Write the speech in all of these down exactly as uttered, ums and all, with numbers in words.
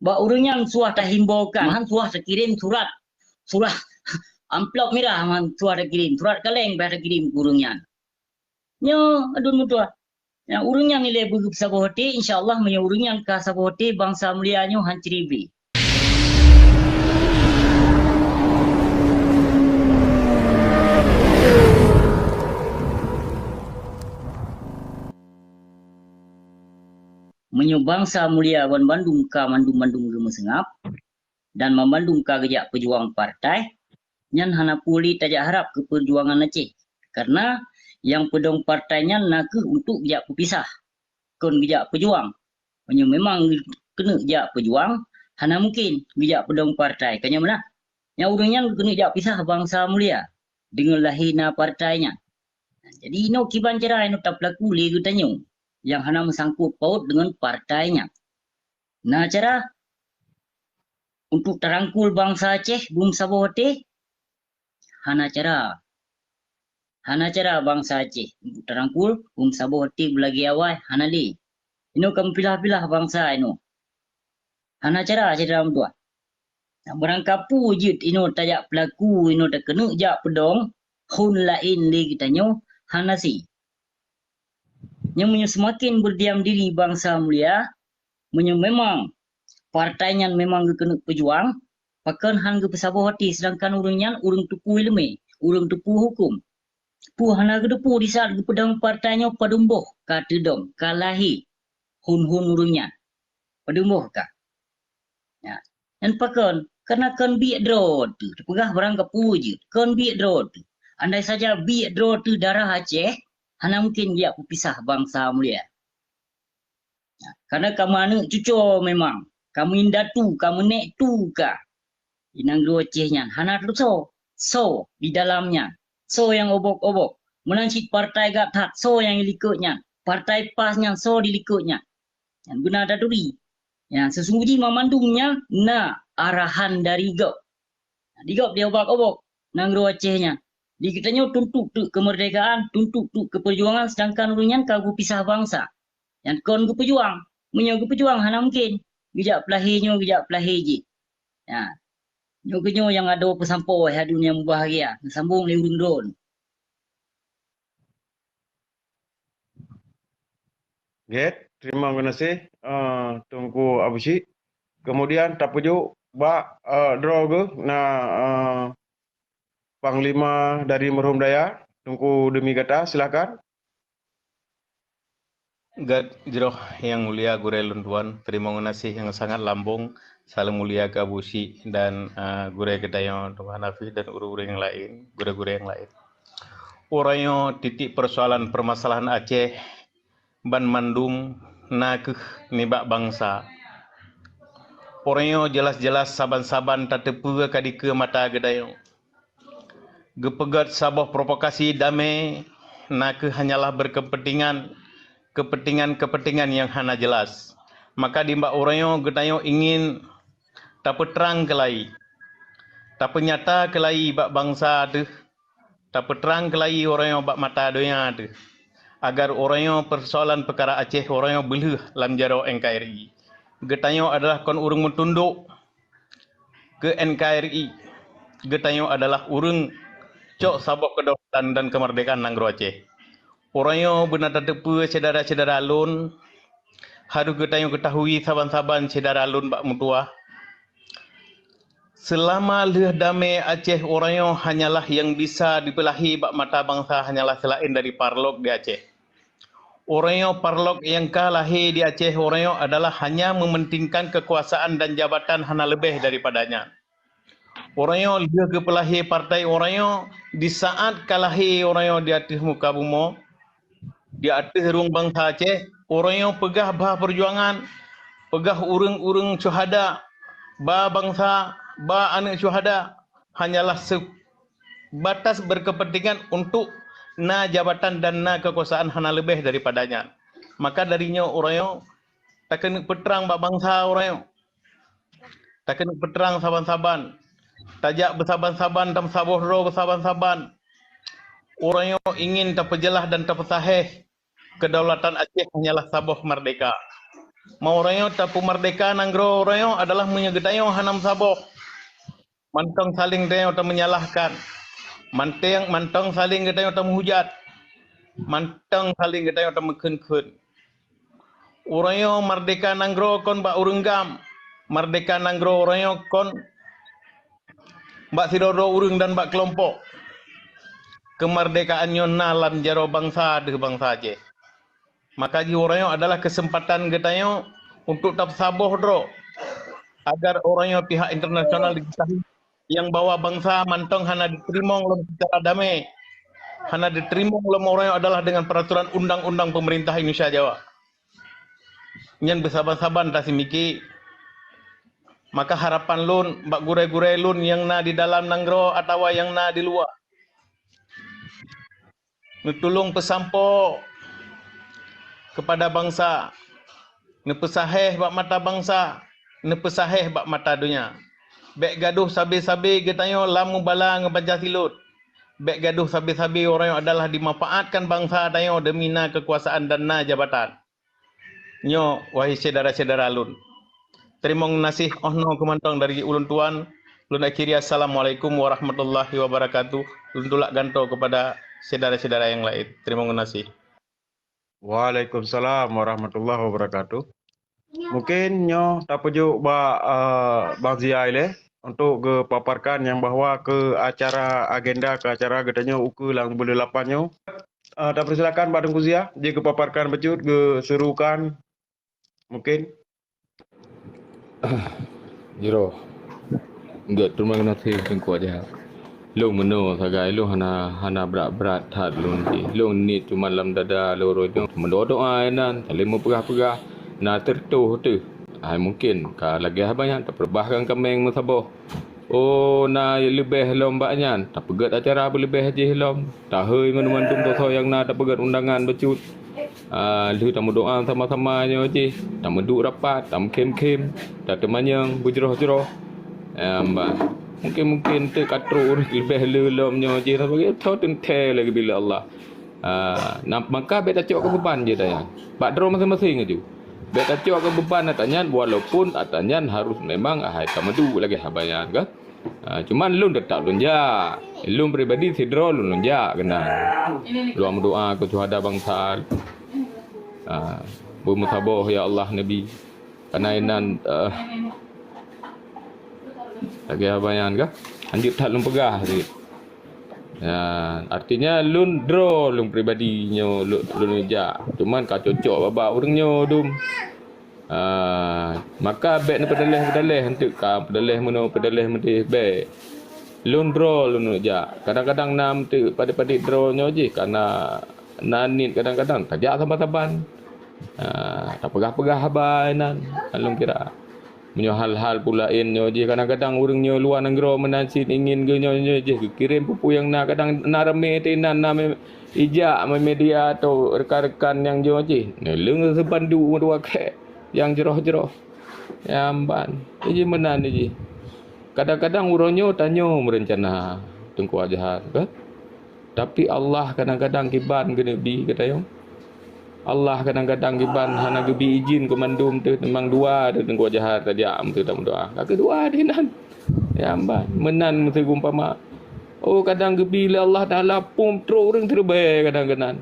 Bak ureuëng nyan suah tahimbaukan, han suah takirém surat, surat amplop mirah, han suah takirém surat kaleng, bah takirém keu ureuëng nyan. Nyoe aduen meutuah. Nyang ureuëng nyang ilée beugeup saboh até, insya Allah meunyoe ureuëng nyang ka saboh até, bansa mulia nyoe han ceuribée. Meunyoe bansa mulia banmandum ka mandum-mandum geumeuseungab, dan banmandum ka geujak peujuang partai, nyan hana peue lé tajak harab keu peujuangan Aceh. Karena nyang peudong partai nyan na kheueh untuk geujak peupisah, kon geujak peujuang. Meunyoe memang keuneuk jak peujuang, hana mungken geujak peudong partai. Ka nyoe meunan, nyang ureuëng nyan keuneuk jak pisah bansa mulia deungon lahé na partai nyan. Jadi inoe kiban cara inoe tapeulaku lé geutanyoe nyang hana meusangkot paut deungon partai nyan. Na cara untuk tarangkul bansa Aceh beusaboh até? Hana cara. Hana cara bansa Aceh untuk tarangkul beusaboh até beulagée awai, hana lé. Inoe ka meupilah-pilah bansa inoe. Hana cara syedara meutuah. Barangkapeue jeuet inoe tajak peulaku, inoe takeuneuk jak peudong, hon laén lé geutanyoe, hana si. Nyoe meunyoe seumaken beudiam diri bansa mulia, meunyoe memang partai nyan memang geukeuneuk peujuang, pakon han geupeusaboh até, seudangkan ureuëng nyan ureuëng teupeue iéleumé, ureuëng teupeue huköm. Peue hana geuteupeue disaat geupeudong partai nyoe padum boh ka teudong, ka lahé hon-hon ureuëng nyan. Padum boh ka. Ya. Nyan pakon? Karena kon biek droe teuh, teupeugah barangkapeue jeuet, kon biek droe teuh. Andai saja biek droe teuh darah Aceh, hana mungken geujak peupisah bansa mulia. Ya. Karena kamoe aneuëk cucoe memang, kamoe indatu, kamoe nék tu ka. Di nanggroe Aceh nyan hana teusoe, soe di dalam nyan, soe nyang obok-obok. Meunan cit partai gata that, soe nyang dilikot nyan, partai PAS nyan, soe dilikot nyan. Nyan beuna taturi. Nyan sesungguh jih mamandum nyan na arahan dari gob. Di gob di obok-obok nanggroe Aceh nyan. Di geutanyoe tuntot teuk keumeurdekaan, tuntot teuk keupeujuangan, seudangkan ureuëng nyan ka geupisah bansa. Nyan kon geupeujuang. Meunyoe geupeujuang hana mungken geujak peulahé nyoe, geujak peulahé jih. Ya. Nyoe keunyoe nyang adoe peusampoe hai aduen nyang mubahgia, neusambong lé ureuëng droe. Oke, terima kasih, eh, Teungku Abusyik. Kemudian tapeujok bak, eh, droe geuh na, eh, Panglima dari Meureuhom Daya, Teungku Demi Gata, silakan. Gét jroh nyang mulia gurée lôn tuan, teurimong geunaséh nyang sangat lambong, saleuem mulia keu Abusyik dan, eh, gurée geutanyoe Teungku Hanafi dan ureuëng-ureuëng nyang laén, gurée-gurée nyang laén. Uroe nyoe titik peusoalan peumasalahan Aceh banmandum na kheueh nibak bansa. Uroe nyoe jeulaih-jeulaih saban-saban tateupeue ka dikeue mata geutanyoe. Geupeugét saboh provokasi damé na kheueh hanyalah beukeupeuntengan, keupeuntengan-keupeuntengan nyang hana jeulaih. Maka nibak uroe nyoe geutanyoe ingin tapeutrang keulai, tapeunyata keulai bak bansa teuh, tapeutrang keulai uroe nyoe bak mata donya teuh, agar uroe nyoe peusoalan peukara Aceh uroe nyoe beulheueh lam jaroe N K R I. Geutanyoe adalah kon ureuëng meutundok keu N K R I. Geutanyoe adalah ureuëng cok saboh keudaulatan dan keumeurdekaan nanggroe Aceh. Uroe nyoe beuna tateupeue syedara-syedara lôn, harôh geutanyoe keutahui saban-saban syedara lôn bak meutuwah. Seulama lheueh damé Aceh uroe nyoe hanyalah nyang bisa dipeulahé bak mata bansa hanyalah seulaén dari parlok di Aceh. Uroe nyoe parlok nyang ka lahé di Aceh uroe nyoe adalah hanya meumeuntingkan keukuasaan dan jabatan hana leubeh daripada nyan. Uroe nyoe lheueh geupeulahé partai uroe nyoe, di saát ka lahé uroe nyoe di ateueh muka bumoe, di ateueh rueng bansa Aceh, uroe nyoe peugah bah peujuangan, peugah ureuëng-ureuëng syuhada, ba bansa, ba aneuëk syuhada, hanyalah seubatas beukeupeuntengan untuk na jabatan dan na keukuasaan hana leubeh daripada nyan. Maka dari nyoe uroe nyoe takeuneuk peutrang bak bansa uroe nyoe. Takeuneuk peutrang saban-saban. Tajak beusaban-saban dan saboh droe beusaban-saban. Uroe nyoe ingin tapeujeulaih dan tapeusahéh keudaulatan Aceh hanyalah saboh meurdeka. Meuuroe nyoe tapeumeurdeka nanggroe uroe nyoe adalah meunyoe geutanyoe hana meusaboh. Mantong saléng geutanyoe tamenyalahkan. Manteng, mantong saléng geutanyoe tameuhujat. Mantong saléng geutanyoe tameukheun-kheun. Uroe nyoe meurdeka nanggroe kon bak ureuëng GAM. Meurdeka nanggroe uroe nyoe kon bak sidroe-droe ureuëng dan bak keulompok. Keumeurdekaan nyoe na lam jaroe bansa deuh bansa jéh. Maka jih uroe nyoe adalah keuseumpatan geutanyoe untuk tapeusaboh droe, agar uroe nyoe pihak internasional diketahui nyang bahwa bansa mantong hana jiteurimong lom seucara damé, hana jiteurimong lom uroe nyoe adalah dengan peraturan undang-undang peumeurintah Indonesia Jawa. Nyan beusaban-saban taseumiké. Maka harapan lôn bak gurée-gurée lôn nyang na di dalam nanggroe atawa nyang na di luwa, neutulông peusampoe keupada bansa, neupeusahéh bak mata bansa, neupeusahéh bak mata donya. Bék gadôh sabe-sabe geutanyoe lam mubala ngon banca silot. Bék gadôh sabe-sabe uroe nyoe adalah dimanfaatkan bansa tanyoe deumi na keukuasaan dan na jabatan. Nyoe, wahai syedara-syedara lôn, teurimong geunaséh óh noe keumantong dari ulôn tuan. Lôn akhiri, assalamualaikum warahmatullahi wabarakatuh. Lôn tulak gantoe keupada syedara-syedara nyang laén. Teurimong geunaséh. Waalaikumsalam warahmatullahi wabarakatuh. Mungkin nyoe tapeujok bak, eh, Bang Zia ilée untuk geupaparkan nyang bahwa keu acara agenda keu acara geutanyoe ukeue lam buleuen lapan nyoe. Eh, tapersilakan bak Teungku Zia, jeuet geupaparkan bacut, geuserukan mungkin. Jroh. Gét, teurimong geunaséh Teungku Haji. Lôn meunoe sagai, lôn hana, hana brat-brat that lôn jih. Lôn niet cuma lam dada lôn uroe nyoe meudoá-doá inan, saléng meupeugah-peugah, na teureutôh teuh. Hai mungken ka lagée haba nyan tapeureubaih ngon kaméng meusaboh. Oh, na leubeh lom bak nyan, tapeugét acara beuleubeh jih lom. Tahôi ngon mandum toh-toh nyang na tapeugét undangan bacut. Ah, lheueh tameudoá sama-sama nyoe jih, tameuduek rapat, tameukhém-khém, tateumanyong beujroh-jroh. Em, bah, mungken-mungken teuk ka trok ureuëng leubeh le lom nyoe jih, sabagai tho teuntée lagée bila Allah. Ah, na, maka bék tacok keu beuban jih daya. Bak droe maséng-maséng aju. Bék tacok keu beuban ata nyan, walaupun ata nyan harus memang ahai tameuduek lagée haba nyan, kan? Ah, cuman lôn teutap lôn jak. Lôn pribadi sidroe lôn, lôn jak keunan. Lôn meudoá keu syuhada bansa. Ah, beumeusaboh ya Allah Nabi. Kana inan, eh, lagée haba nyan kah? Hanjeuet that lôn peugah cit. Ya, artinya lôn droe lôn pribadi nyoe lôn, lôn jak. Cuman ka cocok bak ureuëng nyoe dum. Ah, maka bék neupeudaleh-peudaleh, enteuk ka peudaleh meunoe, peudaleh meudeh, bék. Lôn droe lôn jak. Kadang-kadang na enteuk padé-padé droe nyoe jih ka na, na niet kadang-kadang tajak saban-saban. Ah, tapeugah-peugah haba inan, lôn kira. Meunyoe hal-hal peue laén nyoe jih kadang-kadang ureuëng nyoe luwa nanggroe meunan cit ingin geuh nyoe, nyoe jih geukirém peue-peue nyang na, kadang na ramé teuh inan na me-, ijak me-, media atau rekan-rekan nyang nyoe jih. Neuleueng seubandu meudua kek nyang jroh-jroh. Nyang ban. Iji meunan iji. Kadang-kadang uroe nyoe tanyoe meurencana teungku jahat, kan? Tapi Allah kadang-kadang kiban geuneuk bi geutanyoe. Allah kadang-kadang kiban hana geubi izin keu mandum teuh, teumang dua teuh teungku jahat tajak meuteuh tameudoá. Ka keudua dinan. Nyang ban meunan meuseugumpama. Oh, kadang geubi lé Allah Taala pum trok ureuëng teureubée kadang-kadang.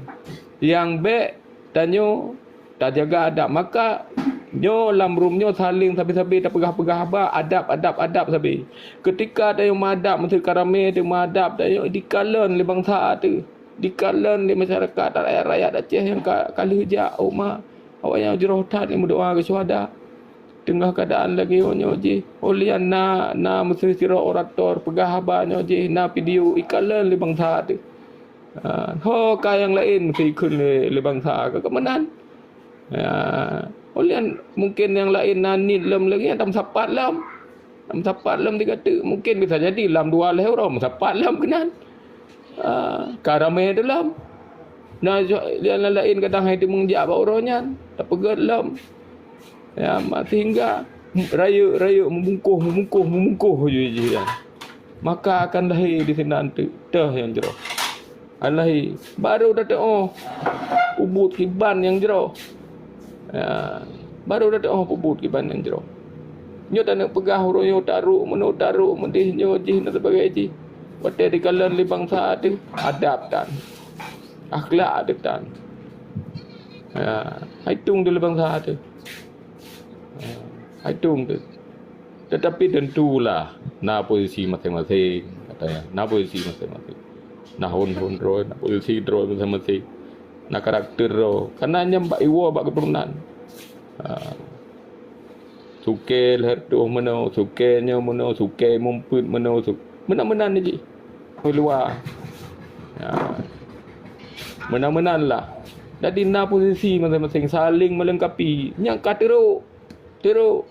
Nyang bék tanyoe tajaga adab. Maka nyoe lam rum nyoe saléng sabe-sabe tapeugah-peugah haba adab, adab, adab sabe. Keutika tanyoe meuadab meuseuka ramé teuh meuadab tanyoe dikalon lé bansa teuh, dikalon lé masyarakat rakyat-rakyat Aceh nyang ka, ka lheueh jak, oh ma, awaknyan jroh that lé meudoá keu syuhada. Teungoh keuadaan lagée nyoe jih, oh lian na, na meuseuh sidroe orator peugah haba nyoe jih, na video ikalon lé bansa teuh. Ha, ho ka nyang laén meusti ikheun lé, lé bansa ka, ka meunan. Ha, ulôn mungken nyang laén na niet lom lagée nyan tameusapat lom. Tameusapat lom tiga teuk. Mungken bisa jadi lam dua lhée uroe meusapat lom keunan. Ha, ka ramé teuh lom. Na jo-, nyang laén kadang hai teumeung jak bak uroe nyan, tapeugét lom. Ya, ma-, sehingga rayeuk-rayeuk meubungkoh, meubungkoh, meubungkoh ju jih nyan. Maka akan lahé di sinan teuh, teuh nyang jroh. Akan lahé, baru tateuoh ubit kiban nyang jroh. Ya, Barô tatu'oh peubuet kiban nyang jroh. Nyoe taneuk peugah uroe nyoe tarok, meunoe tarok, meudeh nyoe jih, dan sebagainya jih. Watèe dikalon lé bansa teuh, adab tan. Akhlak teuh tan. Ha, hai tueng teuh lé bansa teuh. Ha, hai tueng teuh. Tetapi tentulah, na posisi maséng-maséng, katanya. Na posisi maséng-maséng. Na hon-hon droe, na posisi droe maséng-maséng. Na karakter droe. Karena nyan bak iwoe bak keuturonan. Ha. Sukée lheueh tuh meunoe, sukée nyoe meunoe, sukée mumpet meunoe, su-, meunan-meunan jih. Di luwa. Ha. Meunan-meunan lah. Jadi na posisi maséng-maséng saling melengkapi. Nyang ka teurok. Teurok.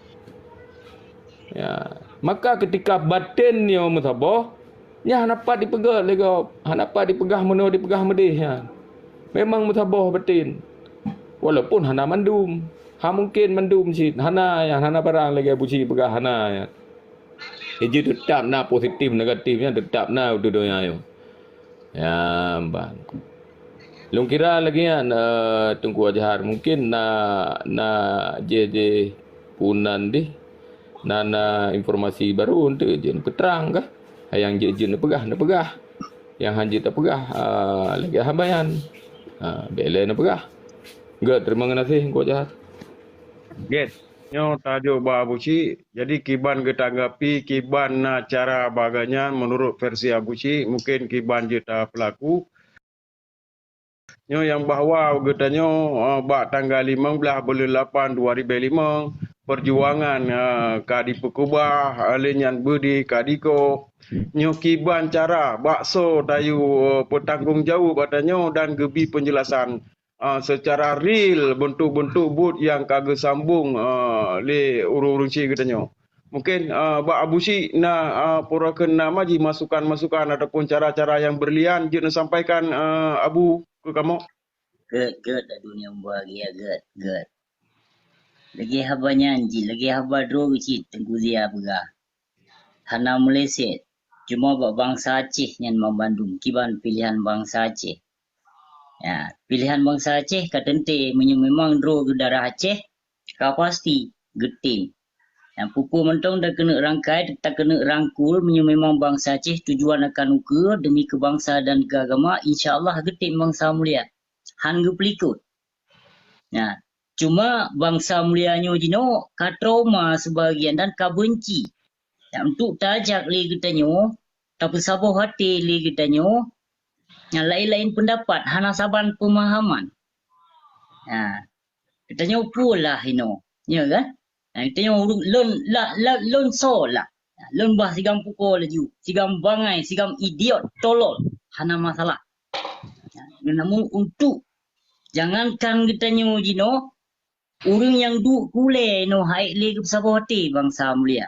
Ya, maka ketika baten nyoe meusaboh, nyan hana pat dipeugah lé gob, hana pat dipeugah meunoe dipeugah meudeh nyan. Memang meusaboh baten. Walaupun hana mandum. Ha mungkin mandum cit, hana nyan, hana barang lagèe Abu Syik peugah hana nyan. Jadi tetap na positif negatif nyan tetap na di donya nyoe. Ya, ban. Lôn kira lagèe nyan, eh, Teungku Azhar, mungkin na, na jih-jih punan dih, na, na informasi baru untuk jeuet peutrang kah? Nyang jeuet-jeuet neupeugah, neupeugah. Nyang han jeuet tapeugah, ah, lagèe haba nyan. Ah, bèk lé neupeugah. Gèt, terima kasih, Teungku Azhar. Gèt. Nyoe tajôk bak Abu Syik, jadi kiban geutanggapi, kiban na cara bak gobnyan meunurot versi Abu Syik, mungkin kiban jeuet tapeulaku. Nyoe nyang bahwa geutanyoe, eh, bak tanggai limong blaih buleuen lapan dua ribèe limong, peujuangan, eh, ka dipeukeubah, eh, lé nyan beudé ka diko. Nyoe kiban cara bak soe tayue, eh, peutanggong jaweueb ata nyoe dan geubi peunjeulasan ah, seucara real beuntuk-beuntuk buet nyang ka geusambong, ah, lé ureueng-ureueng syik geutanyoe. Mungkin, ah, bak Abu Syik na, ah, pura keu na ma jih masukan-masukan ataupun cara-cara nyang brilian jeuet neusampaikan, ah, Abu, keu kamoe? Gèt, gèt, adoe nyang bahagia, gèt, gèt. Lagèe haba nyan jih, lagèe haba droe cit Teungku Zia peugah. Hana meuleset. Cuma bak bansa Aceh nyan banmandum kiban pilihan bansa Aceh. Ya, pilihan bansa Aceh ka teuntèe meunyoe memang droe keu darah Aceh, ka pasti geutem. Ya, peue-peue mantong takeuneuk rangkai, takeuneuk rangkul meunyoe memang bansa Aceh tujuan akan ukeue demi keu bansa dan keu agama, insya Allah geutem bansa mulia. Han geupeulikot. Nah, cuma bansa mulia nyoe jinoe ka trauma sibagian dan ka beunci. Nah, untuk tajak lé geutanyoe, tapeusaboh até lé geutanyoe, nyang laén-laén peundapat, hana saban peumahaman. Nah, geutanyoe peue lah inoe, nyo kan? Nah, geutanyoe ureueng lôn la, la, lôn soe lah. Nah, lôn bah sigam pukoe laju, sigam bangai, sigam idiot, tolol, hana masalah. Nah, namun untuk Jangankan geutanyoe jinoe, ureueng nyang duek kulée nyoe han ék lé geupeusaboh até bansa mulia.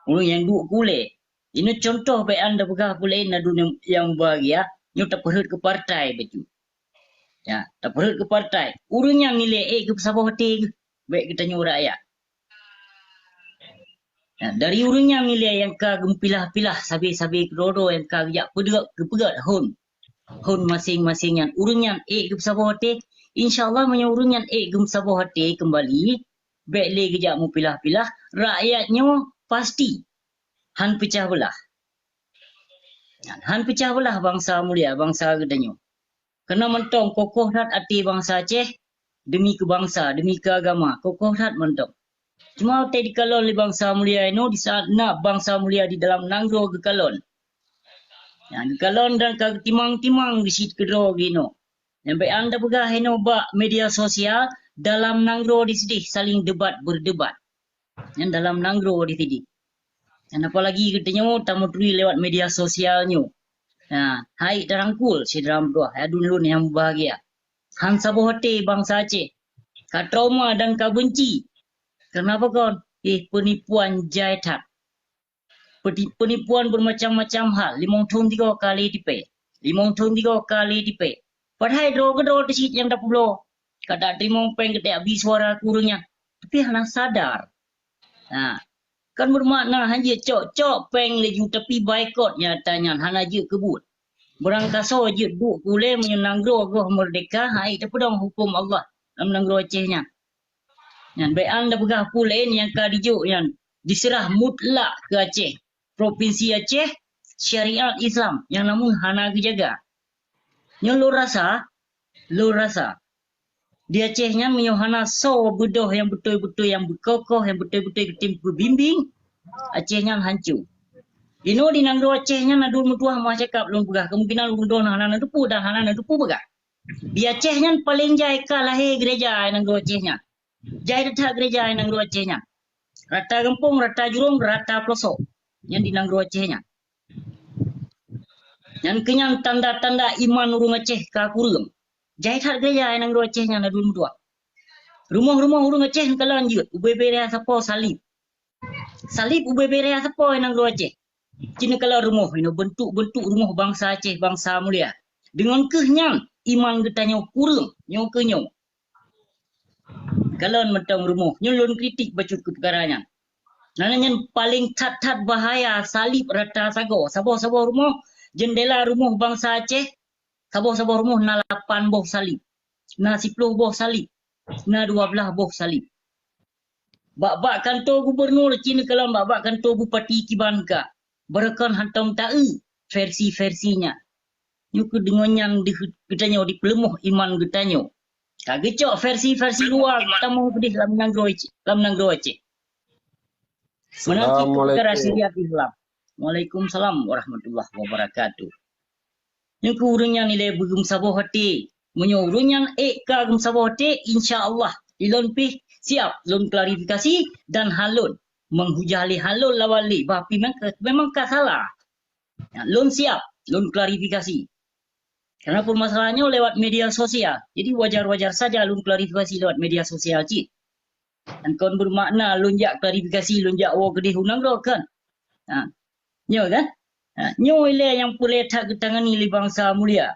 Ureueng nyang duek kulée. Inoe contoh bèk an tapeugah peue laén na duek nyang bahagia, nyoe tapeurhot keu partai bacut. Ya, tapeurhot keu partai. Ureueng nyang nilai ék geupeusaboh até geuh, bèk geutanyoe rakyat. Nah, dari ureueng nyan nilai nyang ka geumeupilah-pilah sabe-sabe keudroe-droe nyang ka geujak peudeuek geupeugét hon. Hon maséng-maséng nyan. Ureueng nyan ék geupeusaboh até, insya Allah meunyoe ureueng nyan ék geupeusaboh até keumbali, bèk lé geujak meupilah-pilah, rakyat nyoe pasti han peucah beulah. Han peucah beulah bansa mulia, bansa geutanyoe. Keunoe mantong kokoh that até bansa Aceh demi keu bansa, demi keu agama, kokoh that mantong. Cuma watèe dikalon lé bansa mulia inoe, di saat na bansa mulia di dalam nanggroe geukalon. Nah, geukalon dan ka geutimang-timang geucit keudroe geuh inoe. Nyang bèk an tapeugah inoe bak media sosial, dalam nanggroe disideh saling debat berdebat. Nyan dalam nanggroe disideh. Dan apalagi geutanyoe tameuturi lewat media sosial nyoe. Nah, hai tarangkul syedara meutuah, hai aduen lôn nyang meubahagia. Han saboh até bansa Aceh. Ka trauma dan ka beunci. Keunapa kon? Eh, peunipuan jai that. Peuti-, peunipuan bermacam-macam hal. Limong thôn tiga kali tipèe. Limong thôn tiga kali tipèe. Padahai droe keudroe teuh cit nyang tapeubloe. Ka tateurimong péng keu tajak bi suara keu ureueng nyan. Tapi hana sadar. Ha. Kan bermakna han jeuet cok-cok péng laju, tapi baikot nyata nyan hana jeuet keu buet. Beurangkasoe jeuet duek kulée meunyoe nanggroe goh meurdeka, han ék tapeudong huköm Allah lam nanggroe Aceh nyan. Nyan, bèk an tapeugah peue laén nyang ka dijok nyan diseurah mutlak keu Aceh. Propinsi Aceh, syariat Islam nyang namun hana geujaga. Nyoe lôn rasa, lôn rasa, di Aceh nyan meunyoe hana soe beudôh nyang beutôi-beutôi, nyang beukokoh, nyang beutôi-beutôi geutem peubimbéng, Aceh nyan hanco. Inoe di nanggroe Aceh nyan na dua meutuah meucakap lôn peugah, kemungkinan ureueng droeneuh hana neuteupeue dan hana neuteupeue peugah. Di Aceh nyan paleng jai ka lahé gereja nanggroe Aceh nyan. Jai that gereja nanggroe Aceh nyan. Rata gampông, rata jurông, rata peulosok. Nyan di nanggroe Aceh nyan. Nyan keuh nyan tanda-tanda iman ureueng Aceh ka kureueng. Jai that gereja nanggroe Aceh nyan na dua meutuah. Rumoh-rumoh ureueng Aceh neukalon jeuet, ubé-bé raya sapo salib. Salib ubé-bé raya sapo nanggroe Aceh. Ci neukalon rumoh inoe, beuntuk-beuntuk rumoh bansa Aceh, bansa mulia. Deungon keuh nyan iman geutanyoe kureueng nyoe keuh nyoe. Kalon mantong rumoh, nyoe lôn kritik bacut keu peukara nyan. Karena nyan paleng that-that bahaya, salib rata sagoe, saboh-saboh rumoh, jeundela rumoh bansa Aceh, saboh-saboh rumoh na lapan boh salib, na siploh boh salib, na dua blaih boh salib. Bak-bak kanto gubernur ci neukalon, bak-bak kanto bupati kiban ka. Barokon hantom taeu versi-versi nyan. Nyoe keuh deungon nyan deuh geutanyoe dipeuleumah iman geutanyoe. Ka geucok versi-versi luwa tamong keudeh lam nanggroe Aceh, lam nanggroe Aceh. Meunan cit keu peukara syariat Islam. Waalaikumsalam warahmatullahi wabarakatuh. Nyoe keuh ureueng nyan ilèe beugeumeusaboh até. Meunyoe ureueng nyan ék ka geumeusaboh até, insya Allah, ilôn pih siap lôn klarifikasi dan han lôn. Meuhujah lé han lôn lawan lé, bah pih memang, memang ka salah. Lôn siap lôn klarifikasi. Karena permasalahan nyoe lewat media sosial. Jadi wajar-wajar saja lôn klarifikasi lewat media sosial cit. Dan kon bermakna lôn jak klarifikasi, lôn jak woe keudeh u nanggroe kan. Ha. Nyoe kan? Ha. Nyoe ilèe nyang peureulèe that geutangani lé bansa mulia.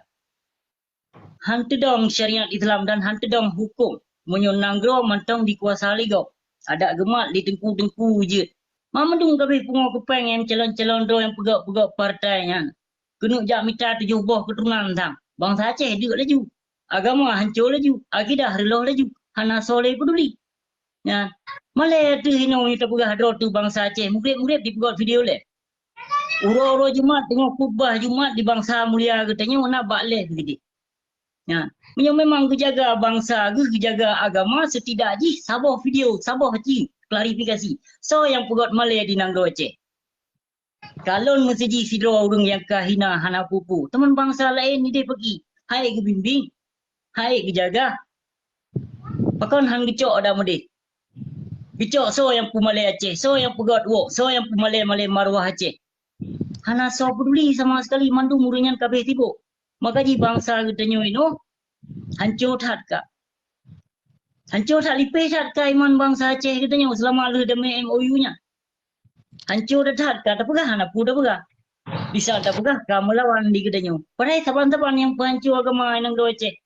Han teudong syariat Islam dan han teudong huköm. Meunyoe nanggroe mantong dikuasa lé gob, adak geumat lé teungku-teungku jeuet. Ma mandum ka abéh pungo keupeng nyang calon-calon droe nyang peugöt-peugöt partai nyan. Keuneuk jak mita tujoh boh keuturonan sang. Bansa Aceh deuk laju. Agama hanco laju. Akidah reuloh laju. Hana soe lé peuduli. Nyan. Malèe teuh inoe tapeugah droe teuh bansa Aceh. Mugreb-mugreb dipeugöt video lé. Uroe-uroe Jumat teungoh khutbah Jumat di bansa mulia geutanyoe na bak lhèe keudeh. Nyan. Meunyoe memang geujaga bansa geuh, geujaga agama, setidak jih saboh video, saboh cit klarifikasi. Soe nyang peugöt malèe di nanggroe Aceh? Kalon meusiji sidroe ureueng nyang ka hina hana peue-peue. Teuma bansa laén idéh peuki, han ék geubimbéng, han ék geujaga. Pakon han geucok dak meudéh? Geucok soe nyang peumalèe Aceh, soe nyang peugöt woe, soe nyang peumalèe-malèe marwah Aceh. Hana soe peuduli sama sekali, mandum ureueng nyan ka abéh sibok. Maka jih bansa geutanyoe inoe hanco that ka. Hanco that lipéh that ka iman bansa Aceh geutanyoe seulama lheueh damé M O U nyan. Hanco that ka tapeugah hana peue tapeugah. Bisa tapeugah ka meulawan di geutanyoe. Padahai saban-saban nyang peuhanco agama nanggroe Aceh.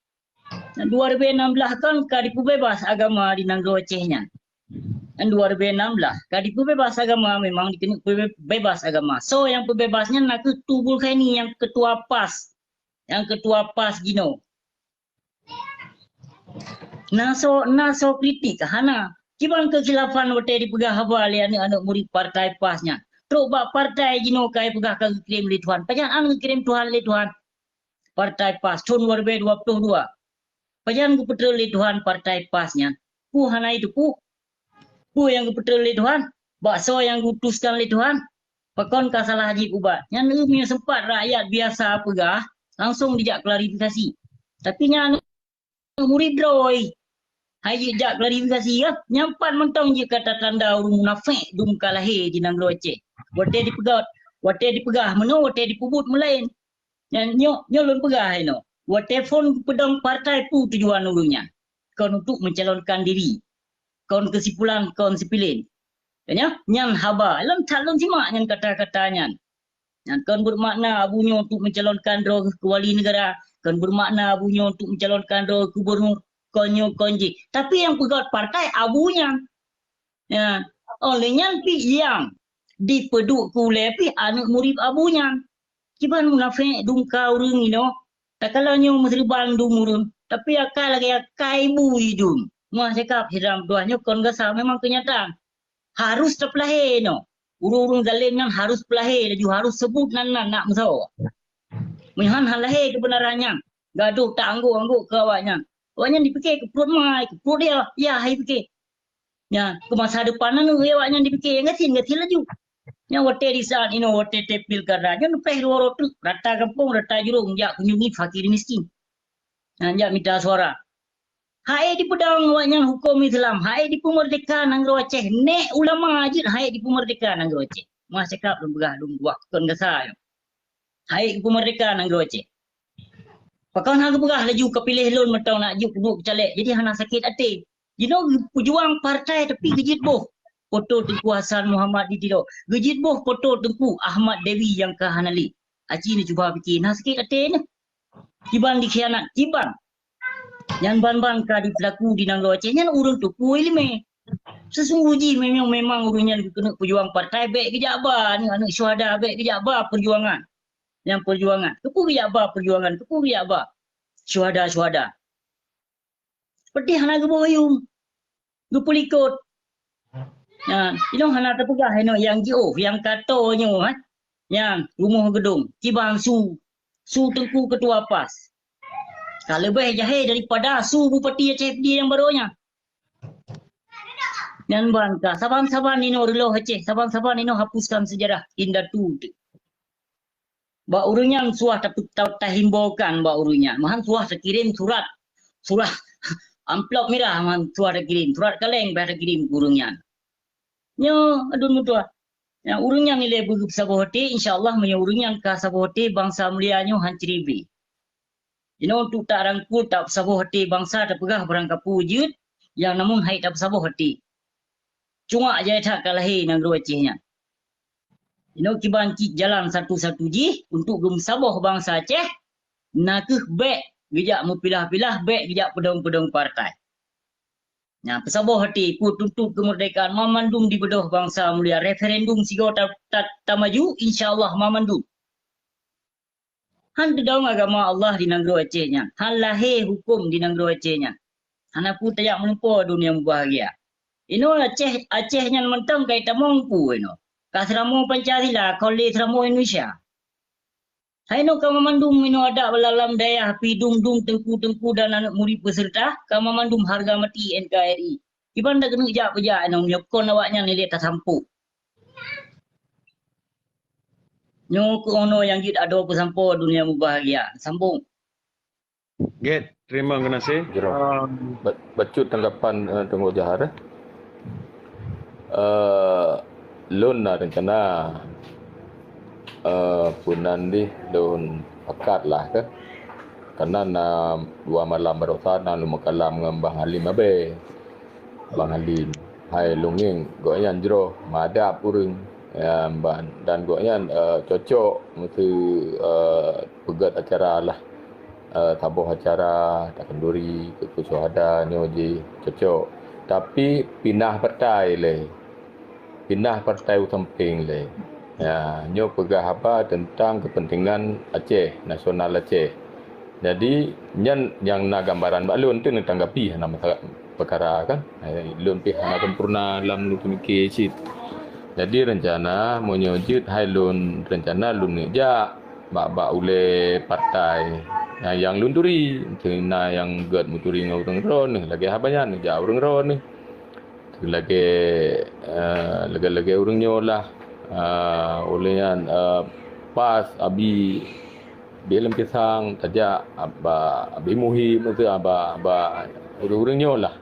Dua ribèe nam blah kon ka dipeubeubaih agama di nanggroe Aceh nyan. Dua ribèe nam blah ka dipeubeubaih agama, memang dikeuneuk peubeubaih agama. Soe nyang peubeubaih nyan nakeuh Teuku Zulkarnain nyang keutua pas. Nyang keutua pas jinoe. Na soe, na soe kritik? Hana. Kiban keukhilafan watèe dipeugah haba lé aneuk-aneuk murit partai pas nyan. Trok bak partai jinoe ka jipeugah ka geukirém lé Tuhan. Pajan han geukirém Tuhan lé Tuhan? Partai pas thôn dua ribèe dua ploh dua. Pajan geupeutrön lé Tuhan partai pas nyan? Peue hana jiteupeue? Peue nyang geupeutrön lé Tuhan? Bak soe nyang geuutuskan lé Tuhan? Pakon ka salah jih ubat? Nyan eu meunyoe seumpat rakyat biasa peugah, langsong dijak klarifikasi. Tapi nyan murit droe. Hai jijak klarifikasi ya. Nyan pat mantong jih ka tatanda ureueng munafék dum ka lahé di nanggroe Aceh. Watèe dipeugah, watèe dipeugah meunoe, watèe dipeubuet meulaén. Nyan nyoe, nyoe lôn peugah inoe. Watèe phon geupeudong partai peue tujuan ureueng nyan? Kon untuk mencalonkan diri. Kon keusimpulan, kon sipilen. Nyan, nyan haba. Lôn that lôn simak nyan kata-kata nyan. Nyan kon bermakna Abu nyoe untuk mencalonkan droe keu wali negara, kon bermakna Abu nyoe untuk mencalonkan droe gubernur, kon nyoe kon jih. Tapi nyang peugöt partai Abu nyan. Ya, oleh nyan pih nyang dipeuduek keu ulèe pih aneuk murit Abu nyan. Kiban munafék dum ka ureueng inoe. Takalon nyoe meuseureuban dum ureueng, tapi akai lagèe akai bui dum. Meuah cakap sidroe meutuah nyoe kon gasa memang keunyataan. Harus tapeulahé nyoe. Ureuëng-ureuëng zalém nyan harus peulahé laju, harus seubut nan-nan nak meusaboh. Meunyoe han lahé keubeunaran nyan, gadôh ta-anggok-anggok keu awaknyan. Awaknyan jipike keu pruet mai, keu pruet yah, yah hai pike. Nyan, keu masa depan aneuk awaknyan jipike nyang gasien-gasien laju. Nyan watée di saát inoe watée teuh pilkada, nyan leupeh dua droe treuk, rata gampông, rata jurông, jak kunjungi fakir miskin. Nyan jak mita suara. Hai dipeudong awaknyan huköm Islam, hai dipeumeurdeka nanggroe Aceh, nék ulama jeuet hai dipeumeurdeka nanggroe Aceh. Meuah cakap lôn peugah lôn buah kon gasa nyoe. Hai dipeumeurdeka nanggroe Aceh. Pakon hana geupeugah laju ka piléh lôn mantong nak jeuet keuduek keu caleg, jadi hana sakét até. Jinoe geupeujuang partai tapi geujeuet boh poto Teungku Hasan Muhammad di Tiro. Geujeuet boh poto Teungku Ahmad Dewi nyang ka hana lé. Aci neucuba pike, na sakét até nyoe. Kiban dikhianat, kiban. Nyan ban-ban ka dipeulaku di nanggroe Aceh nyan ureuëng tupu iéleumé. Seusunggoh jih memang, memang ureuëng nyan geukeuneuk peujuang partai, bék geujak ba aneuk-aneuk syuhada, bék geujak ba peujuangan. Nyang peujuangan. Keupeue geujak ba peujuangan? Keupeue geujak ba syuhada-syuhada? Peudeh hana geuboh yuem. Geupeulikot. Nyan, inoe hana tapeugah inoe nyang jiôh, nyang ka toe nyoe, eh. Nyan, rumoh geudong, kiban su, su Teungku Ketua pas. Ka leubeh jahé daripada su Bupati Aceh Pidie nyang barô nyan. Nyan ban ka, saban-saban inoe reuloh Aceh, saban-saban inoe hapuskan sejarah indatu teuh. Bak ureuëng nyan suah ta-, ta-, tahimbokan bak ureuëng nyan. Meuhan suah takirém surat, surat amplop mirah meuhan suah takirém, surat kaleng bah takirém keu ureuëng nyan. Nyoe aduen meutuah. Nyang ureuëng nyan ilée beugeusaboh até, insya Allah meunyoe ureuëng nyan ka saboh até bansa mulia nyoe han ceuribée. Inoe untuk tarangkul tapeusaboh até bansa tapeugah barang kapeue jeuet, nyang namun hai tapeusaboh até. Cuma jai that ka lahé nanggroe Aceh nyan. Inoe kiban cit jalan satu-satu jih untuk geumeusaboh bansa Aceh, na kheueh bék geujak meupilah-pilah, bék geujak peudong-peudong partai. Nah, peusaboh até, peue tuntot keumeurdekaan mamandum dibeudôh bansa mulia, referendum sigoe ta-, ta-, tamaju, insya Allah mamandum. Han teudong agama Allah di nanggroe Aceh nyan. Han lahé huköm di nanggroe Aceh nyan. Hana peue tajak meulumpoe dunia mubahgia. Inoe Aceh, Aceh nyan mantong ka itamong peue inoe. Ka seuramoe Pancasila, kon lé seuramoe Indonesia. Hai inoe ka mamandum inoe adat lam-lam dayah, pidum-dum, teungku-teungku dan aneuk murit peuseureuta, ka mamandum hareuga mati N K R I. Kiban dak keuneuk jak peujak inoe meunyoe kon awaknyan ilée tasampôh. Nyoe keuh unoe nyang jeuet adoe peusampoe dunia mubahgia. Sambong. Gét, terima kasih. Jroh. Ah. Ba-, bacut tanggapan, eh, Teungku Johar, eh. Eh, lôn na rencana, eh, peunan dih lôn pakat lah kan. Karena na dua malam baroesa na lôn meukalam ngon Bang Halim Abee. Bang Halim, hai lôn ngieng gobnyan jroh meuadab ureuëng, ya, ban, dan gobnyan, eh, cocok meusu, eh, peugét acara lah, eh, saboh acara takanduri keu syuhada nyoe jih cocok. Tapi pinah partai lé. Pinah partai u sampéng lé. Ya, nyoe peugah haba teuntang keupeuntengan Aceh, nasional Aceh. Jadi, nyan nyang na gambaran bak lôn tu neutanggapi hana masa peukara kan. Eh, lôn pih hana sempurna lam lôn peumiké cit. Jadi, rencana meunyoe jeuet hai lôn rencana lôn neuk jak bak-bak ulée partai nyang, nyang lôn turi. Teuma nyang gét meuturi ngon ureuëng droeneuh, lagée haba nyan neujak ureuëng droeneuh. Lagée, eh, lagée-lagée ureuëng nyoe lah, eh, ulée nyan, eh, pas abi Bilem Pisang, tajak ba Abi Muhi, meuteuk ba, ba ureuëng-ureuëng nyoe lah.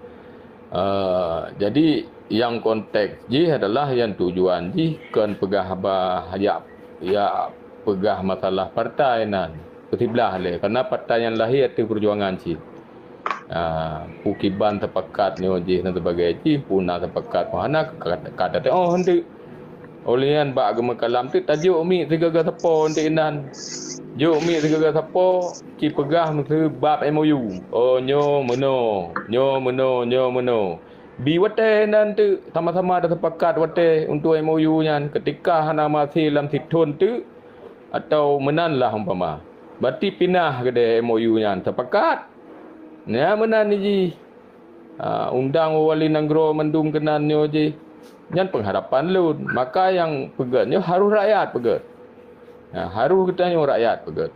Eh, jadi nyang konteks jih adalah nyang tujuan jih kon peugah haba yak, yak peugah masalah partai nan. Peusiblah lé, karena partai nyang lahé ateueh peujuangan cit. Ah, peue kiban teupakat nyoe jih dan sebagainya jih, peue na teupakat, peue hana ka, ka, ka teuôt teuk. Ulée nyan bak geumeukalam teuk tajok miet sigaga sapo teuk inan. Jok miet sigaga sapo, ci peugah meuseubab M O U. Oh, nyoe meunoe, nyoe meunoe, nyoe meunoe. Bi watée nan teuk sama-sama taseupakat watée untuk M O U nyan, keutika hana meuhasé lam sithon teuk, atau meunan lah umpama. Berarti pinah keudeh M O U nyan teupakat. Nyan meunan jih. ah, undang wali nanggroe mandum keunan nyoe jih. Nyan pengharapan lôn. Maka nyang peugét nyoe harôh rakyat peugét. Nah, harôh geutanyoe rakyat peugét.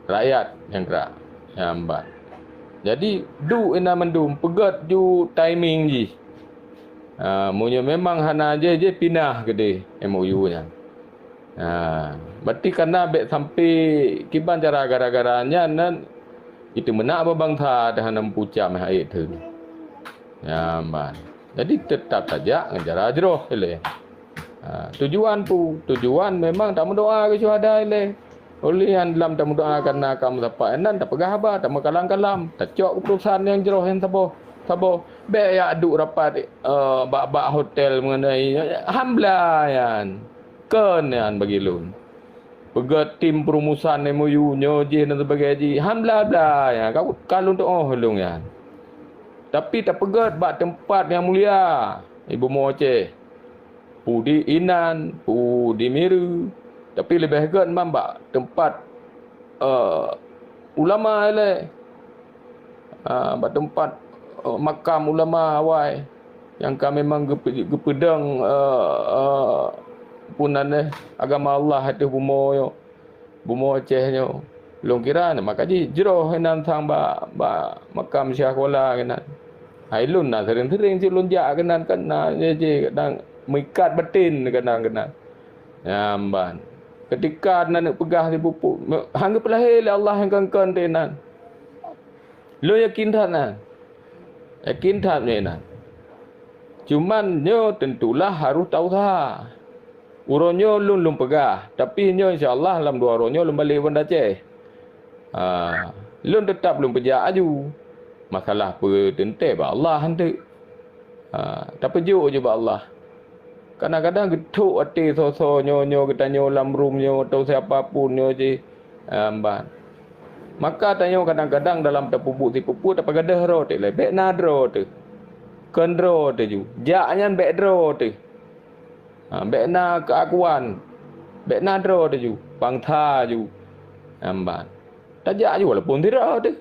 Rakyat nyang gerak. Nyang ban. Jadi, duek inan mandum peugét ju timing jih. Ah, meunyoe memang hana jih, jih pinah keudeh M O U nyan. Ha, berarti kana bék sampai kiban cara gara-gara nyan nan itu meunak bak bansa dah hana meupucam hai teun. Ya, man. Jadi tetap saja ngon cara jroh ilée. Ha, tujuan tu, tujuan memang tameudoa keu syuhada ilée. Oleh nyan lam tameudoa kana ka meusapat nan tapeugah haba, tameukalam-kalam, tacok keuputusan nyang jroh nyang saboh. Saboh, bék yak duek rapat, eh, bak-bak hotel mengenai hambla nyan. Kon nyan bagi lôn. Peugét tim perumusan M O U nyoe jih dan sebagainya jih. Han bla-bla nyan. Ka, ka lôn tuoh lôn nyan. Tapi tapeugét bak teumpat nyang mulia, ibu mo Aceh. Pu di inan, pu di Miri. Tapi leubeh gét man bak teumpat, eh, ulama ilée. Ah, bak teumpat, eh, makam ulama awai nyang ka memang geupe-, geupeudong, eh, eh, peue nan, eh, agama Allah ateueh bumoe nyoe, bumoe Aceh nyoe. Lôn kira maka jih jroh inan sang bak, bak makam Syekh Kuala keunan. Hai lôn na seuring-seuring cit lôn jak keunan kan na jih, jih kadang meuikat batin kadang keunan. Nyan ban. Keutika na neuk peugah sipupu, han geupeulahé lé Allah nyang kon-kon teuh inan. Lôn yakin that nyan. Yakin that nyoe inan. Cuman nyoe tentulah harôh ta-useuha. Uroe nyoe lôn, lôn peugah, tapi nyoe insya Allah lam dua uroe nyoe lôn balek u Banda Aceh. Ha, lôn teutap lôn peujak aju. Masalah peue teuntée bak Allah enteuk. Ha, tapeujok ju bak Allah. Kadang-kadang geuthok até soe-soe nyoe, nyoe geutanyoe lam rum nyoe atau siapa pun nyoe jih, ha, mban. Maka tanyoe kadang-kadang dalam tapeubuet sipeue-peue tapeugah droe teuh lé, bék na droe teuh. Kon droe teuh ju. Jak nyan bék droe teuh. Ha, bék na keuakuan. Bék na droe teuh ju. Bangsa ju. Ha, mban. Tajak ju walaupun sidroe teuh.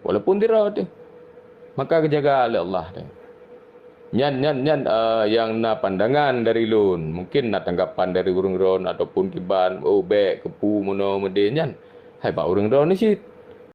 Walaupun sidroe teuh, maka geujaga lé Allah teuh. Nyan, nyan, nyan, eh, nyang na pandangan dari lôn. Mungkin na tanggapan dari ureuëng droen ataupun kiban, "Oh, bék, keupeue meunoe meudeh," nyan. Hai bak ureuëng droen cit.